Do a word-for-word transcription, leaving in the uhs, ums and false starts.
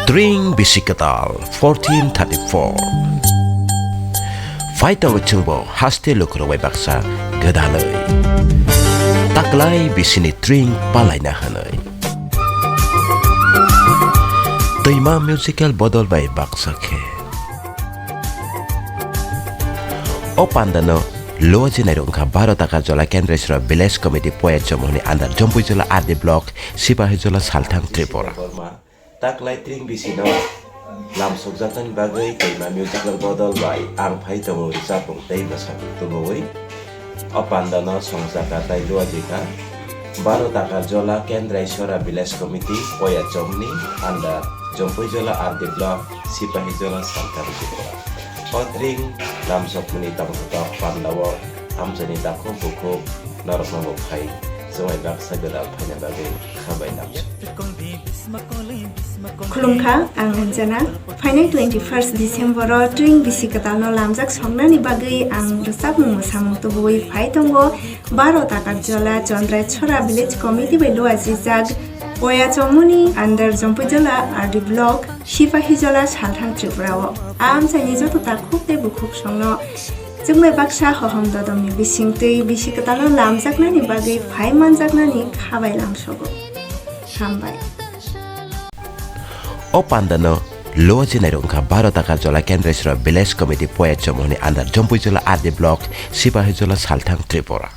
Tring bisi kwtal fourteen thirty-four. Phai tongo chwngbo haste lukurok bai baksa gwdalwi. Taklai bisini tring palaina hwnwi. Twima musical bodol bai baksa khe. O pandano luo jinai rok wngkha Baro Takar Jola Kendreshwra Village Committee Poya Chomoni under Jompuijola R D Block, Sipahijola, Salthang, Tripura. Taklai tring bisino lamsokjaknani bagwi twima musical bodol bai ang phai tongo rwchapmung tei mwsamung tubuwi. O pandano songchakha tei luajikha Baro Takar Jola Kendrai Sora Village Committee Poya Chomni under Jompuijola R D Block, Sipahijola, Salthang, Tripura. O tring lamsokmani tongthotok pandao amchaini takhuk bukhuk norokno bo phai chwngbai baksa gwdal phaina bagwi kha bai lamsok. Khulumkha, ang Anjana. Phainai twenty-first December-o tring bisi kwtalno lamjak songnani bagwi ang rwchapmung mwsamung tubuwi phai tongo Baro Takar Jola Chondrai Chhora Village Committee bai luajijak Poya Chomoni under Jompuijola R D Block, Sipahijola, Salthang, Tripura-o. A amchaini joto takhuk tei bukhuk songno chwngbai baksa hohom dodomni bisingtwi bisi kwtalno lamjaknani bagwi phai manjaknani kha bai lamsogo. Hambai. O pandano luo jinai rok wngkha Baro Takar Jola Kendreshwra Village Committee Poya Chomoni under Jompuijola R D Block, Sipahijola, Salthang, Tripura.